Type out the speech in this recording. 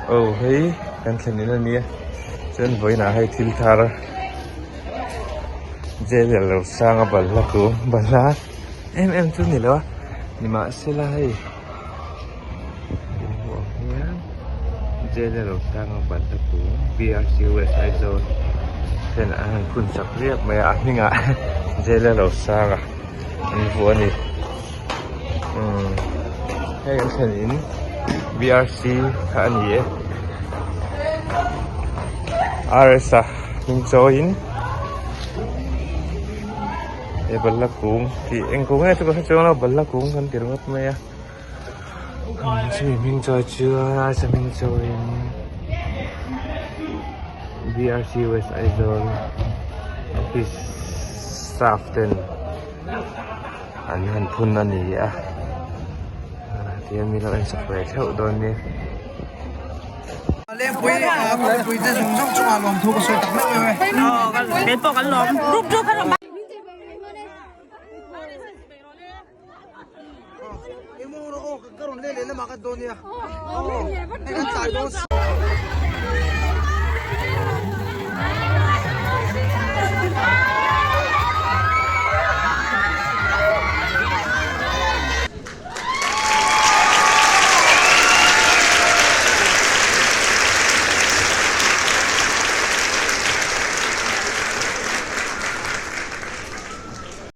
Aw hei kan thlen in ania chuan vawiinah hei thil thar jail lo sang a balhla kung balhla em em chu ni lo a nimahsela hei in hmuh ang hian jail lo sang a balhla kung BRC West Aizawl ten an han phun sak riap mai a a hmingah jail lo sang a an vuah a ni. Umm hei an thlen in BRC kha a ni e RS a hming chawiin he balhla kung tih eng kung nge chu ka hre chuang lo balhla kung kan ti ringawt mai a chumi hming chawi chuan RS a hming chawiin BRC West Aizawl office staff ten. An han phun a ni a tihian mi lo en sak ve theuh dawn nia. Lengpui khawpui te zawng zawng chungah lawmthu ka sawi tak meuh meuh e. Kei pawh kan lawm rup rup kan lawm. Emaw rawh aw ka rawn leh leh lamah ka dawn nia. Aw kan tlai dawn.